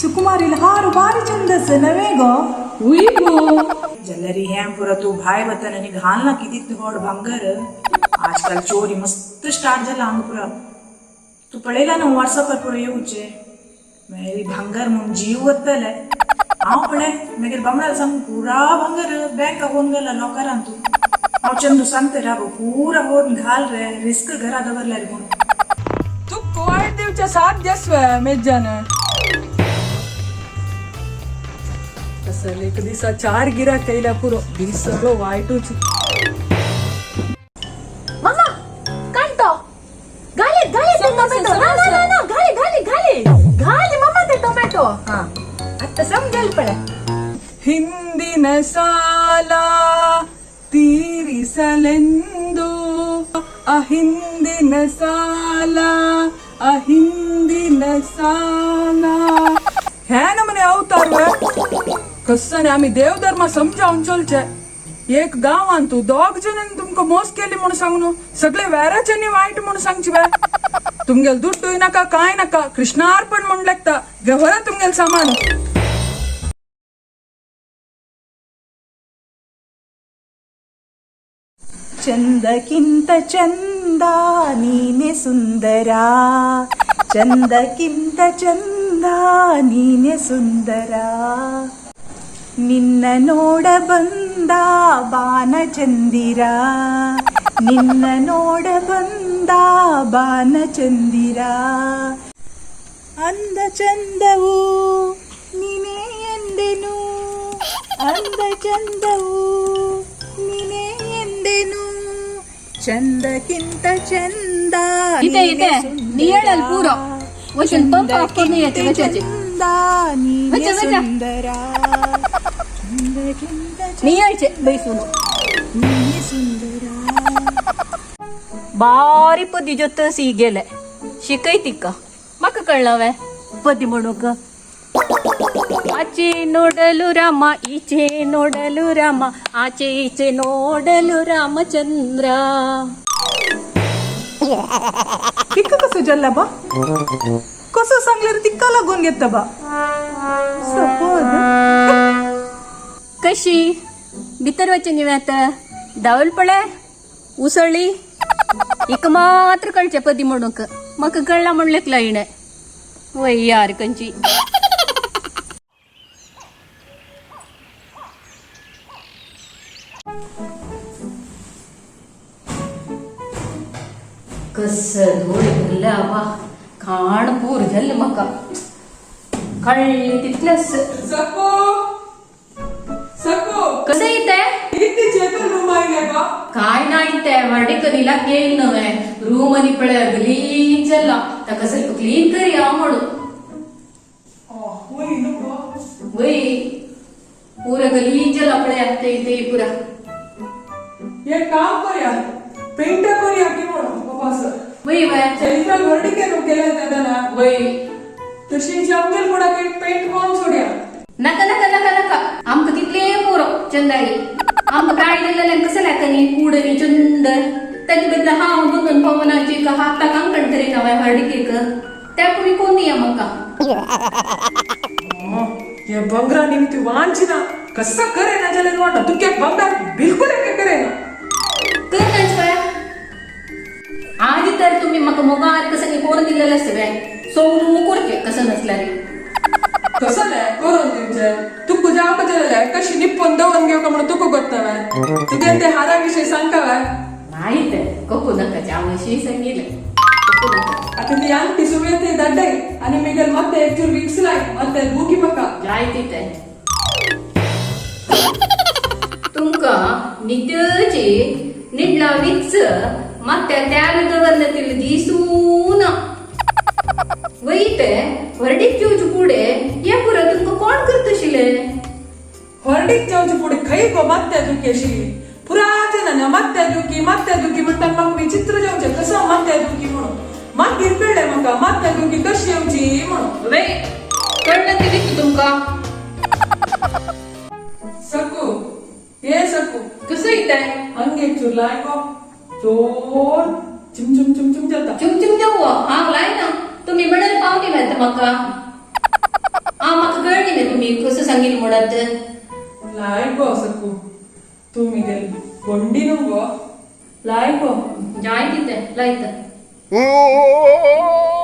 सुकुमारील हार बारी चंदस नवे गो. उई गो. जल्लरी हें पुरा तू भायर वतन आनी घाल ना कितें व्हड भांगर. आजकाल चोरी मस्त स्टार्ट जाला हांगा पुरा. तू पळयला ना व्हॉट्सअपार पुरो येवचे मागीर भांगर म्हूण जीव वतले. हांव पळय मागीर बामणाक सांग पुरा भांगर बँक होवन गेला लॉकरान. तूं हांव चंदू सांगता राव पुरा होवन घाल रे, रिस्क घरा दवरल्यार म्हणून. तुक वायट दिवच्या साथ देसवे मेज्जान. असल एक दिसा चार गिराक येयल्या पुरो, दीस सगळो वायटूच. मम्मा कांटो घाले घाले ते टोमॅटो. ना ना ना ना, घाले घाले घाले घाले मम्मा ते टोमॅटो. हा आता समजेल पळे. ಹಿಂದಿನ ಸಾಲ ತೀರಿಸಲೆಂದು, ಅಹಿಂದಿನ ಸಾಲ ಅಹಿಂದಿನ ಸಾಲ. ಹೇ ನಮನೆ ಅವತಾರ कस्साने आमी देवधर्म समजावन चलचे. एक गांवान तूं दोग जणांनी तुमकां मोस केली म्हणून सांग न्हू, सगळे वेराच्यांनी वायट म्हणून सांगची बे. तुमगेल दुड्डूय नाका काय नाका, कृष्णार्पण म्हूण लेखता. व्हरा तुमगेल सामान. ಚಂದಕ್ಕಿಂತ ಚಂದ ನೀನೆ ಸುಂದರ, ಚಂದಕ್ಕಿಂತ ಚಂದ ನೀನೆ ಸುಂದರ. ನಿನ್ನ ನೋಡ ಬಂದ ಬಾನ ಚಂದಿರ, ನಿನ್ನ ನೋಡ ಬಂದ ಬಾನ ಚಂದಿರ. ಅಂದ ಚಂದವು ನೀನೇ ಎಂದೆನು, ಅಂದ ಚಂದವು ನೀನೇ ಎಂದೆನು. ಚಂದಕ್ಕಿಂತ ಚಂದ ಇದೆ ನೀನೆ ಇದೆ ಸುಂದರ. ನೀಳಲ್ ಪೂರ ವಚನ್ पंप ऑफ करून यायचे वचाचे. ಚಂದ ನೀನೆ ವಚ, ವಚ. ಸುಂದರ, ಚಂದಕ್ಕಿಂತ ಚಂದ नियळचे बैसून ನೀನೆ ಸುಂದರ. बारी पदी जोत सी गेले शिकय तिका, म्हाका कळ्ळां वे पदी म्हणूंक. ಆಚೆ ನೋಡಲು ರಾಮ ಈಚೆ ನೋಡಲು ರಾಮ ಆಚೆ ಈಚೆ ನೋಡಲು ರಾಮಚಂದ್ರ. तिका कसो जल्ला बा, कसो सांगल्यार तिका लागून घेता बा सपद. कशी भितर वचून न्ही आतां धांवल पळय उसळ्ळी. हिका मात्र कळचें पदी म्हणूंक, म्हाका कळ्ळां म्हण लेखला हिणें. वय यार खंयची. कसं धूळ भरल्या वा, खाण पूर जाल्लें म्हाका कळ्ळें तितलेंच. सकू सकू. कसं येते? किती चेतन रूम आयले गो. काय नाही ते वाडी करीलाक येईल नव्हे रूम आणि पळय गलीज जाला, ताका सारको क्लीन करी हांव म्हणून. वय नको. वय पुरा गलीज जाला पळय ते ते पुरा. एक काम करूया, पेंट करूया की म्हणून बाबा सर. वय वय. चैत्राल व्हरडिके न्हू केले तेन्ना. वय. तशी आमगेल कोणाक एक पेंट करून सोडया. नका नका नका नका, आमकां तितले पुरो चंदाई. आमकां काय दिलेलें कसं लागता कुडनी चंद ताजे बदला हांव बंगन पवनाची हाताक अंकण तरी नव्या हळदीकेक त्या कोणी कोण दिया म्हाका. हे बंगरा निमित्त वांचिना कसं करे ना जाल्यार वाटा तुके बंगरा बिलकुल एक करे ना. कर नाच. आधी तर तुम्ही म्हाका मोगार कसं कोण दिलेलं सगळे सोडून करचे कसं नसल्यार. कसं नाही करून दिवचे तुका जावंक जालें कशी निप्पोन दवरून घेवका म्हणून तुका गोत्ता. तुगे ते हारा विशय सांगता काय? नाही ते कपू नका, हांव सांगितलं कपू नका. आता ती आंटी सुवे ते दड्डई आणि मिगेल ಮತ್ತೆ एक चूर विक्स लाय ಮತ್ತೆ बुकी पक्का. जाय तिथे तुमकां नित्याची निडला विक्स ಮತ್ತೆ त्याल दवरलं तिला दिसून वयते व्हरडीक जेवचे फुडें हे पुरो तुमकां कोण करतशिले? ಹೊರಡಿಕ್ जावचे फुडें खंय गो मात्या दुखी अशी पुराचे ना मात्या दुखी मात्या दुखी म्हणटा. म्हाका विचित्र जावचें कसं मात्या दुखी म्हणून. मागीर कळ्ळें म्हाका मात्या दुखी कशी येवची म्हणून. वे कळ्ळें ते दिसता तुमकां. सकू ये सकू. कसं येताय? हंगे एक चूर लाय गो, जोर चिम चिम चिम चिम जाता. चुम चुम जाऊ हांव लायना, तुमी म्हणून पावनी मेळटा म्हाका. हांव सांगील म्हणत. लाय गो सकू तूं मिगेल बोंडी न्हू गो, लाय गो. जाय तिते लायता.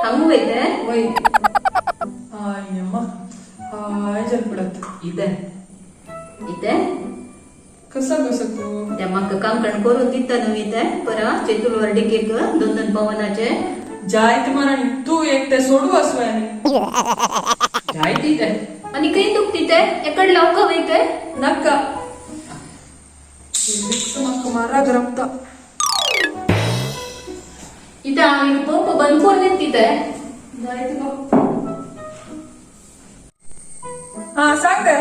हांगू वयते. वय आयम्मा हाय जलपडत. इते इते कसं गो सकू? त्या म्हाका कांकण करून दिता न्हू इते परा चेतुल वर्डिकेक दोन दोन पवनाचे. जायत मराणी तू एक ते सोडू असवानी जाय तिथे. आनी खंय दुखती ते एकड लावका वयते. नका म्हाका मारा रमता. इथे हांव एक पंप बंद करून दिता तिते. जायत गो. हा सांग रे.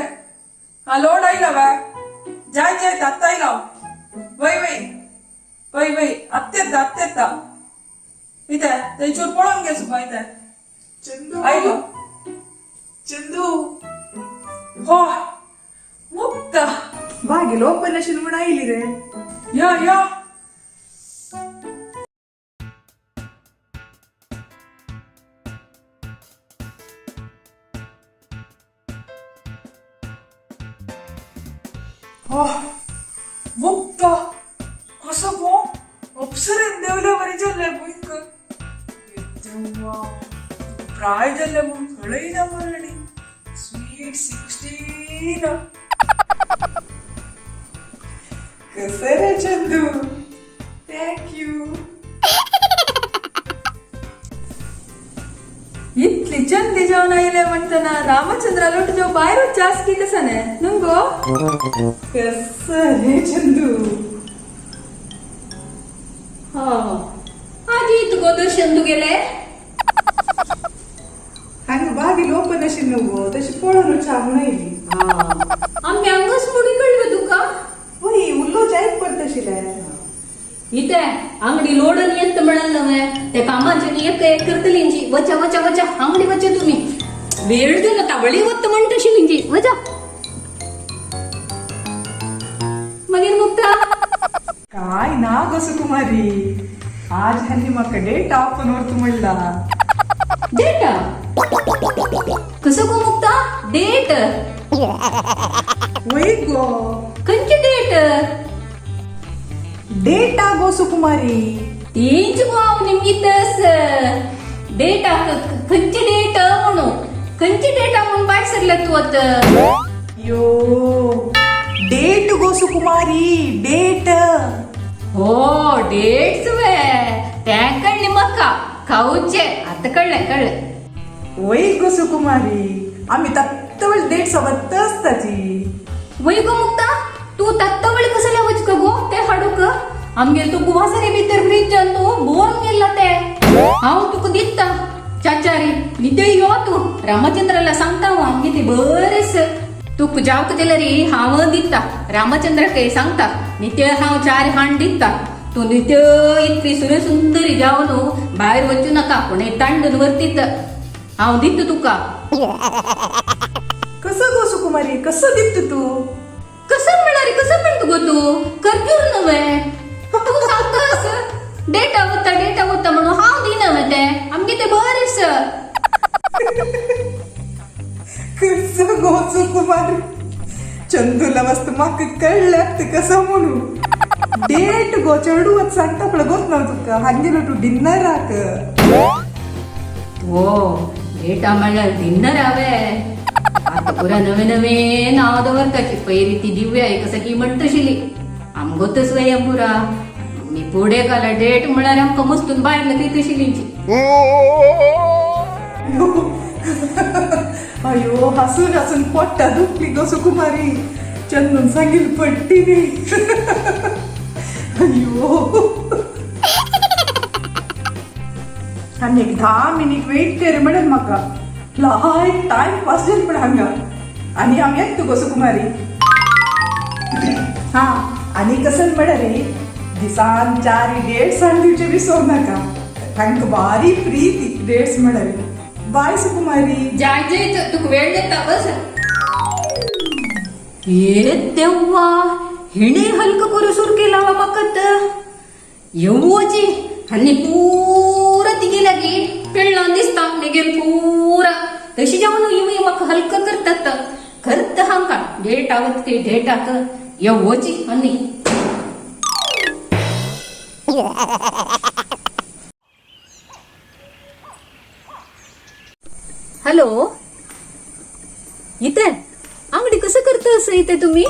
हा लोड आयला वे? जाय जाय आत्ता आयला. वय वय वय वय अत्यंत अत्यंत इथे थंयचूर पळोवन घे सुबा इथे. चंदू. आयलो. चंदू. हो मुक्ता. बागेल ओपन असेल म्हणून आयली रे. या या. हो मुक्ता कसं गो अप्सरेन देवल्या बरी जाल्लें भयंकर. देवा प्राय जाल्लें म्हूण कळयना मरणी. स्वीट 16. कसं रे चंदू, thank you. इतली चंदी जेवण आयले म्हणटना रामचंद्रा लोट जेव भायर चास की कसं न्ही न्हू गो? कसं रे चंदू. हा आजी तुगो दर्शन तुगेले. हांगा बागेल ओपन असेल न्हू गो, तशी पळोवन च्या म्हणून आयली. आमी हांगाच म्हणून कळ्ळें तुका. वय उल्लो जायत पडत आशिल्लें. इथे अंगडी लोडन येत म्हणाल नव्हे त्या कामाचे एक एक करतलींची. वचा वचा वचा अंगडी वचा तुम्ही वेळ दिला तावळी वत म्हणतशी लिंची वचा मागीर मुक्ता. काय ना गो सुकुमारी, आज ह्यांनी म्हाका डेट ऑपन व्हरता म्हणला. डेट कसं गो मुक्ता डेट? वय गो. खंयची डेट? डेट गो सुकुमारी. तेंच गो हांव निमगीतस डेट खंयची डेट म्हणून खंयची डेट म्हणून भायर सरले तूं आतां. यो डेट गो सुकुमारी डेट. हो डेट्स वे ते कळ्ळे म्हाका खावचे आतां कळ्ळें कळ्ळें. वय गो सुकुमारी, आम्ही तत्तवळ डेट सोबत आसताची. वय गो मुक्ता तूं तत्तवळ कसले वचक गो ते हाडूक आमगेर तूं गुवासरी भितर फ्रिजान तूं बोर गेल्ला ते हांव तुका दिता चाचारी निते यो तूं रामचंद्राला सांगता हांव आमगे ते बरें तुका जावक जाल्यार हांव दिता रामचंद्राक सांगता नित्य हांव चार हांड दिता तूं नित्य इतली सुरे सुंदरी जावन भायर वचूं नाका पूण तांडून व्हरतीत हांव दिता तुका. कसं गो सुकुमारी कसं दित तू? कसं म्हणणार कसं म्हणतो गो तू करजूर नव्हे तू सांगतास डेटा होता डेटा होता म्हणून हांव दिना नव्हे ते आमगे ते बरें सर. कसं गो सुकुमारी, चंदूला मस्त म्हाका कळ्ळ्यात ते कसं म्हणून डेट गो चेडूवत सांगता पळय गोत ना तुका हांगेलो तूं डिनराक. हो डेटा म्हणल्यार डिनर हांवे आतां पुरा नवे नवे नांव दवरताची. पयली ती दिव्या एक सगळी म्हणटशिली आमगो तसो हें पुरा मी फुडें घाला डेट म्हळ्यार आमकां मस्तून भायर लकयत तशिलींची. अयो हसून हसून पोट्टा दुखली गो सुकुमारी. चंदून सांगील पट्टी न्ही. अयो आनी एक 10 मिनीट वेट कर म्हणून म्हाका लायक टायम पास जाल पण हांगा आनी हांव येता गो सुकुमारी. हा आनी कसं म्हणा रे दिसान 4 डेट्स हाडून दिवचे विसरूं नाका. तांकां बारी प्रीती डेट्स म्हणा. बाय सुकुमारी. जाय जाय तुका वेळ दिता बस. हे देवा हिणे हलक करू सुरू केला वा म्हाका तर येवची आनी पुरा तिगे लागी पेळ्ळान दिसता मिगेल पुरा तशी जावन येवय म्हाका हलक करतात करता. हांका डेट आवत ते डेटाक येवची आनी. हॅलो, इथे आंगडी कसं करता असं इथे तुम्ही?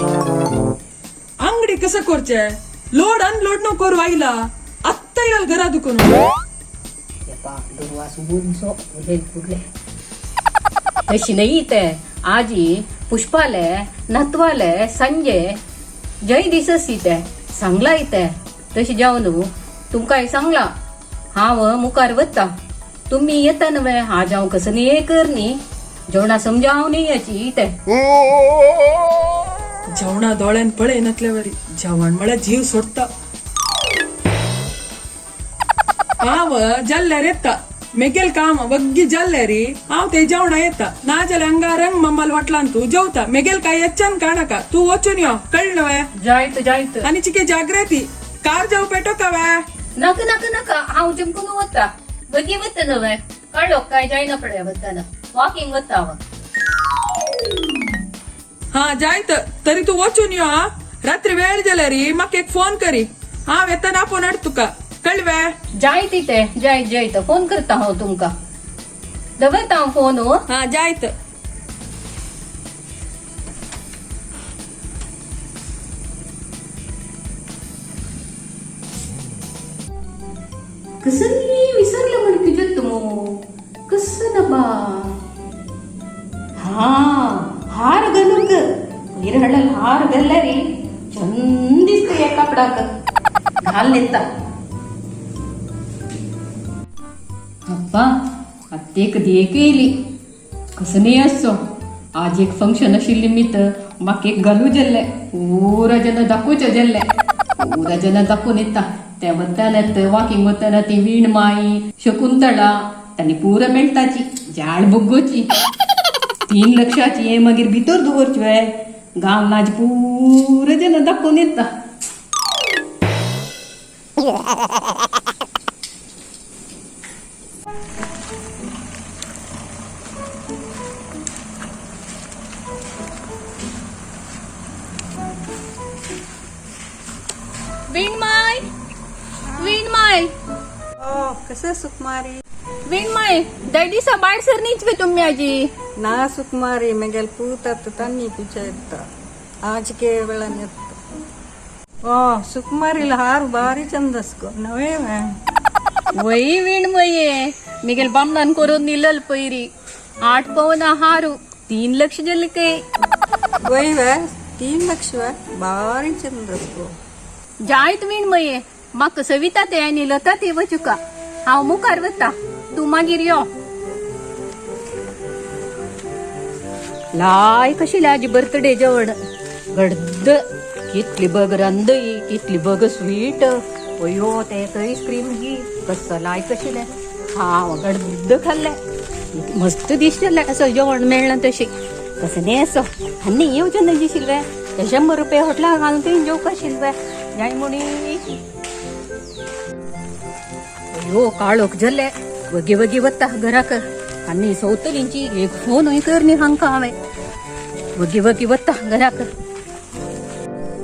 अंगडी कसं करचे? लोड अनलोड नो करू आईला आत्ता येईल घरा दुकान. तशी नाही इथे आजी पुष्पाले नत्वाले संजय जय दिसस इथे सांगला इथे तशी जावन तुमकांय सांगला हांव मुखार वता तुम्ही येता नव्हे आज हांव कसं न्ही कर न्ही जेवणा समजावन याची इथे. जेवणा दोळ्यान पळय नसल्यावरी जेवण म्हळ्यार जीव सोडता. हांव जल्ल्यार येता मेगेल काम वग्गी जल्ल्यारी हांव ते जेवणा येता ना जाल्यार अंगा रंग मम्माल वाटलान तूं जेवता मेगेल काय येच्च्यान काणका तूं वचून यो कळ्ळें वे? जायत जायत. आनी चिके जाग्रती कार जाव पेटो का वे? नाका नाका नाका, हांव चमकून वता बगी वता नव्हे काडलो काय जायना पडया वताना वॉकिंग वता हांव. हा जायत तरी तूं वचून यो. हा रात्री वेळ जाल्यारी म्हाका एक फोन करी हांव येताना आपोवन हाड तुका कळ्ळें वे? जायत इथे जायत जायत फोन करता हांव तुमकां दवरता हांव फोन हो. हा जायत. कसं नी विसरलं म्हण तुझ्यात तुमो कसं ना बा. हा हार घालूंक विरहळल हार घालल्यारी चंद दिसता या कापडाक घाल नेता. अप्पा आत्तेक देक येयली कसं न्ही असो आज एक फंक्शन आशिल्लें निमित्त म्हाका एक घालू जाल्लें पुरा जन दाखोवचें जाल्लें पुरा जन दाखोवन येता ते वताना वॉकिंग वताना ती वीणमाई शकुंतळा तांणी पुरा मेळटाची जाळ बोगोची 3 लक्षाची हे मागीर भितर दवरची वे गांव नाज पुरा जन दाखोवन येता. वीणमाय वीणमाय. ओ कसं सुकुमारी? वीणमाय दर दिसा भायर सरनीच वे तुमी आजी? ना सुकुमारी मेगेल पूत तन्नी पिचा आज केवळ ओ सुकुमारीला हार भारी चंदस्को नवे. वय वीणमये मिगेल बामणान करून निलल पयरी 8 पवना हारू 3 लक्ष जाले काय. वय वे 3 लक्ष वे भारी चंदस्को. जायत वीणमये म्हाका सविता ते आनी लता ते वचुका हांव मुखार वता तूं मागीर यो. लाय कशी आजी बर्थडे जेवण गड्द कितली बग रांदई कितली बग स्वीट अयो ते आईस्क्रीम ही कसं लाय कशिलें हांव गड्द खाल्लें मस्त दिसलें असं जेवण मेळ्ळें तशें कसं न्ही असो आनी येवचें न्हय दिशिल्लें ते 100 रुपये हॉटेलाक घालून ते जेवपा आशिल्लें जाय म्हणी. अयो काळोख जाल्ले वगी वगी वता घराक आनी सवतलींची एक फोनूय कर न्ही हांकां हांवें वगी वगी वता घराक.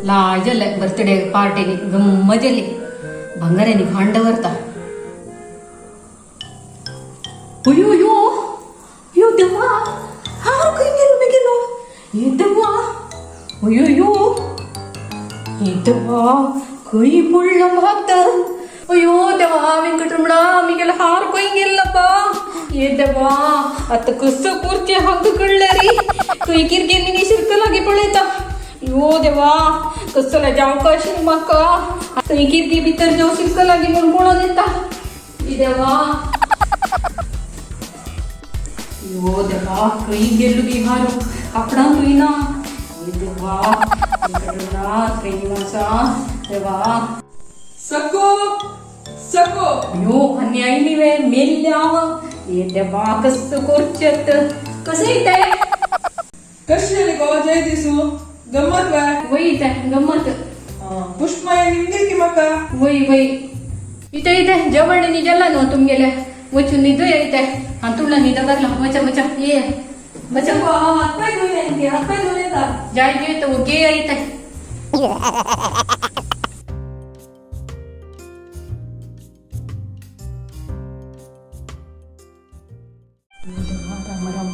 लाय जालें बर्थडे पार्टीनी गम्म जाली भांगऱ्यांनी खाण दवरता. अयो अयो अयो देवा हार खंय गेलो बेगीनो हे देवा अयो अयो हे देवा खंय पडलो भात अयो देवा वेंकटरमणा मिगेल हार खंय गेल्लपा हे देवा आतां कसो करचें हांकां कळ्ळें रे खंय किरकिरी शिरक लागीं पळयता. यो देवा कसो जावंक आशिल्लें म्हाका थंय किरकी भितर जेव शिरक लागीं म्हूण पळोवन येता. हे देवा यो देवा खंय गेल्लो बी हारू कापडांतूय ना. हे देवा वेंकटरमणा खंय आसा देवा. सको सको. अयो आनी आयली वे मेल्ल्या हांव. हे देवा कसो करचें कसं येताय? कशी जाली गो जय दिसू गम्मत वे? वय येताय गम्मत. पुष्पमाया निमगिल की म्हाका. वय वय इथे इथे जेवण न्ही जालां न्हू तुमगेलें वचून न्हिदूया इथे हांतुळा न्हिद बरला वचा वचा ये. हात पाय धुवून हात पाय धुवून येता. जाय जुय तर ओगी येता. राम राम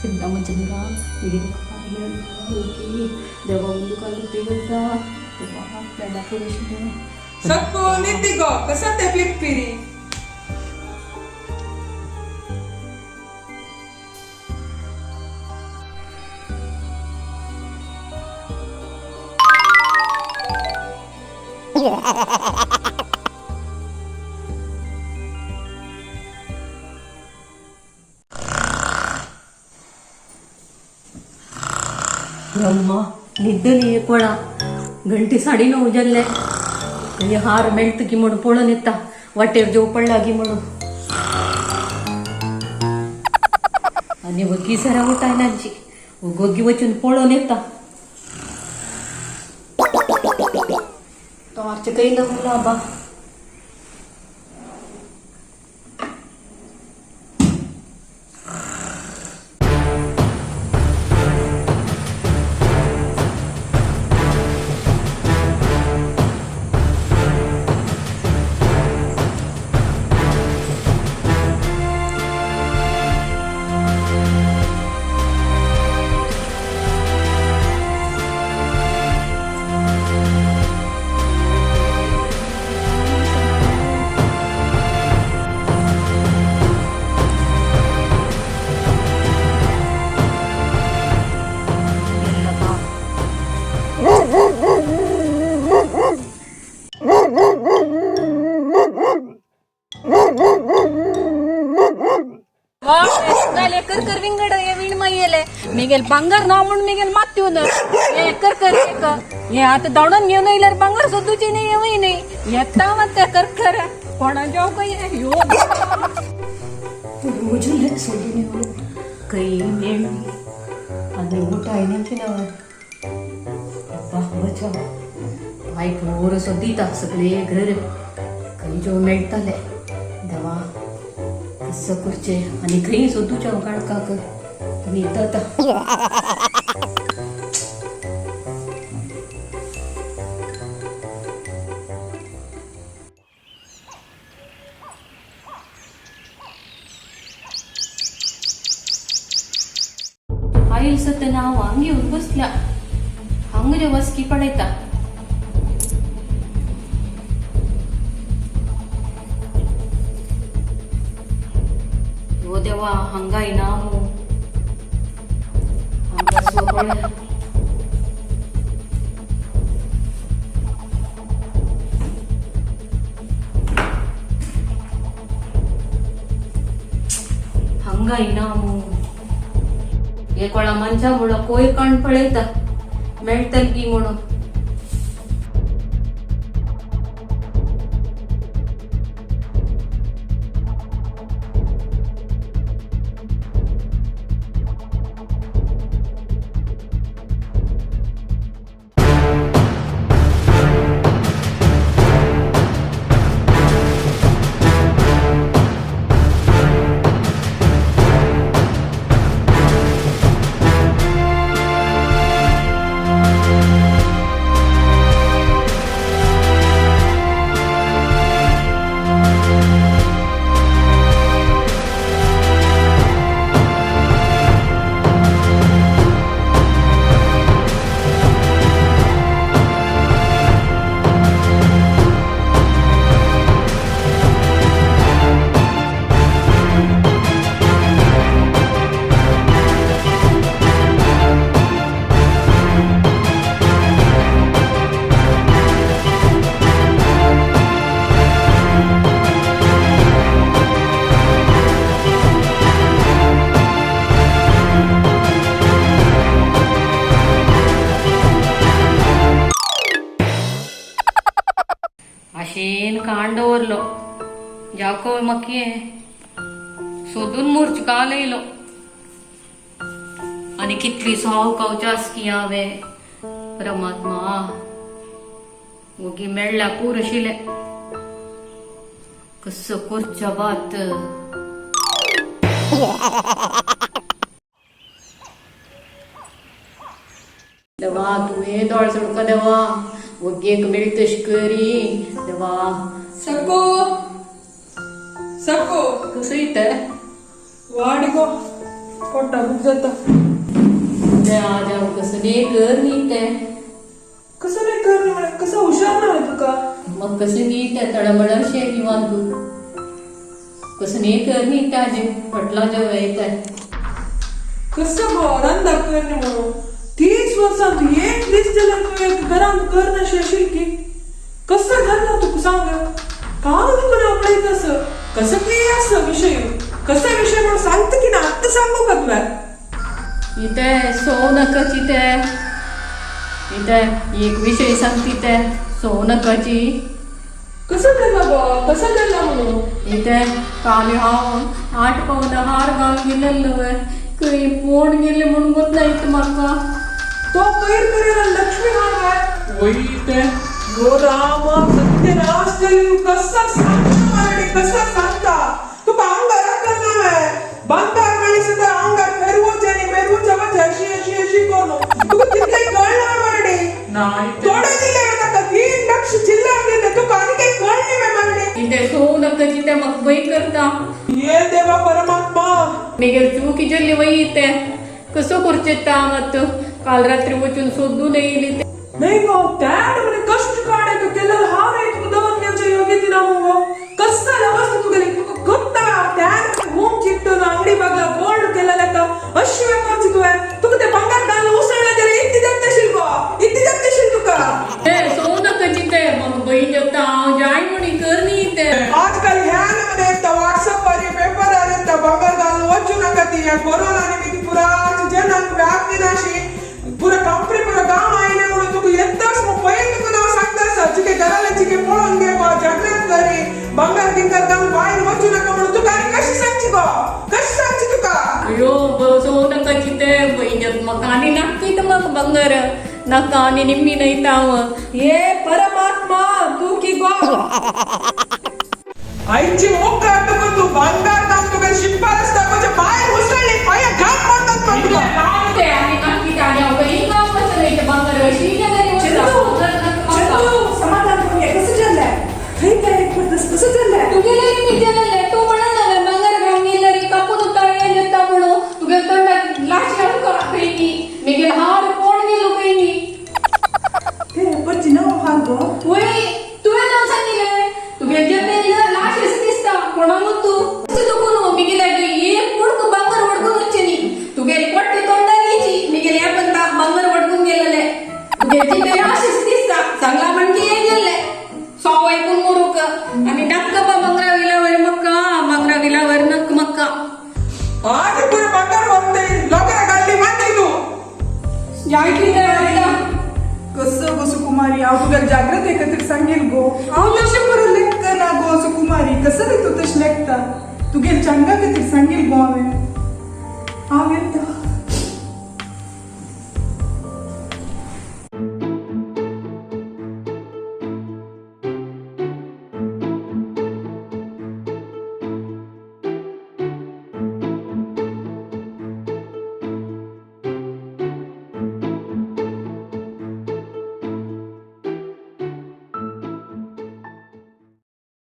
श्रीरामचंद्र, देवा सक्को निद्दिगो कसा ते पिरपिरी. ब्रह्मा निद्दली एक वळा घंटी 9:30 जाल्ले. म्हणजे हार मेळत की म्हणून पळोवन येता, वाटेर जेव पडला की म्हणून. आनी वगी सरा उठायनाची वगी वचून पळोवन येता. टॉर्च काही ना बा. कर कर विंगड हे विणमा येले मिगेल भांगर ना म्हणून मिगेल मात्यून हे कर कर एक हे आता धांवडून घेऊन येयल्यार भांगर सोदूचे नाही, येवय नाही येता मग कर कर कोणाच्या काय ह्यो रोज सोडून येवलो काही मेळ आनी उठाय ना बचाव बायक मोर सोदिता सगळे घर खंय जो मेळटाले देवा कसं करचे आनी खंय सोदूचे हांव काळखाक न्हिदता. आईल सतना हांव हांग येवन बसल्या, हांग रे वस्की पळयता. हो देवा, हांगा इनामू हांगा सगळें. हांगा इनामू हे कोणा मनशा म्हणून कोय काण पळयता मेळटल की म्हणून. आशेन काण दवरलो जाको मकी सोदून मुर्चका लयलो आनी कितली साव कवचास की हांवें परमात्मा वगी मेळ्ळ्या पूर आशिल्लें कसो करच्या बात. तोळ सोडका देवा, वग्गेक मेळतश करी देवा. सको सको. कसं इथे? वाडिगो पोटा दुख जाता. ते आज हांव कसं नाही कर न्ही ते. कसं नाही कर न्ही म्हळ्यार कसं हुशार ना तुका. मग कसं न्ही ते तळमळ अशें निवान तूं कसं न्ही कर न्ही ते आजी फटला जेव येता. कसं गो रंदा कर न्ही म्हणून 30 वर्सां तूं एक दीस जाल्यार तूं एक घरान कर नाशी अशील की कसं जालें तुका सांग. काल तुका हांव पळयता आसा कसं की आसा विशय कसो विशय म्हणून सांगता की ना आत्तां सांगू का तुवें. इथे सो नकाची ते इथे एक विशय सांगती ते सो नकाची. कसं जालां गो कसं जालां म्हणून. इथे काल हांव 8 पावना हार घालून गेलेलो खंय पोण गेले म्हणून गोत ना इथं म्हाका. तो कैर करेल लक्ष्मी हार काय वय ते गो रामा सत्यनाश जाली. कसा सांगता मराठी कसा सांगता तुका अंगार अक्कल ना वे बंगार मेळी सुद्धा अंगार फेरवचे न्ही मेरवचे वचे अशी अशी अशी करून तुका तितलें कळना मराठी. ना. थोडे दिले ताका 3 लक्ष चिल्लर दिले तुका आनी काही कळ्ळें वे मराठी. इथे सो नकाची ते म्हाका भंय करता. ये देवा परमात्मा. मेगेल चूक जाल्ली वय ते कसो करचें ता मात काल रात्री वचून सोदून येयली ते. नाही गो त्या म्हणे कष्ट काडे केलेलं हार आहे तुका दवर घेवचे योग्य ती ना मुगो कसं लवस तुगेली तुका गप्ता त्या होम चिकटून अंगडी बागला गोल्ड केलेलं का अशी वे करची तुवें तुका ते बंगार घालून उसळलं तरी इतकी जातशील गो इतकी जातशील तुका. ते सो नकाची ते म्हाका भंय जाता हांव जाय म्हणी कर न्ही ते. आजकाल ह्या म्हणे व्हॉट्सअप वर पेपर आले त्या बंगार घालून वचू नका ती ह्या कोरोना निमित्त पुरा जनांक व्याप नाशी पुरा कंपनी पुरा गांव आयले म्हणून तुका येताच मग पहिले तुका नाव सांगता आसा चिके घराले चिके पळोवन घे गो जाग्रत करी बंगार गिंगार घालून भायर वचू नका म्हणून तुका आनी कशी सांगची गो कशी सांगची तुका. अयो सो नकाची ते भंय जाता म्हाका आनी नाका म्हाका बंगार नाका आनी निम्मी नयता हांव. ये परमात्मा तू की गो आईची मोकार तुका तू बंगार घालून तुका शिपारस दाखोवचे भायर उसळ्ळी पांया घाम पडतात मग तुका. ते आनी नाकी आनी हांव खंय गांव वचना इथं बंगार अशी जाल्यार चंदू समाधान करून घे. कसं चाललंय थंय तयारी करतस कसं चाललंय. तुगेले मी केलेले तूं म्हणा बंगार घालून गेले रे कापून उताळे येता म्हणून तुगे तोंडाक लाश घालून खंय न्ही मेगेल हार कोण गेलो खंय न्ही. ते परची नवो हार गो. वय तुवें नांव सांगिल्लें तुगे जमेल लाश अशें दिसता कोणाक तूं अशें तुकून न्हू मेगेले एक कुडको बंगार वडकून वचचें न्ही तुगेले पट्टे तोंडार येची मेगेले ह्या पंता बंगार वडकून गेलेले तुगे जिबे लाश अशें दिसता सांगला म्हणजे हे गेल्ले सो ऐकून मोरूक आनी नाक्क बा बंगरा विलावर मक्का बंगरा विलावर नक्क मक्का. आज पुरे बंगार वरते लोकांना घालली मानली तू. कसं गो सुकुमारी हांव तुका जाग्रत खातीर सांगेल गो हांव तशें बरो लेखना गो सुकुमारी कसं रे तूं तशें लेखता तुगेल चांगा खातीर सांगेल गो हांवें हांव येता.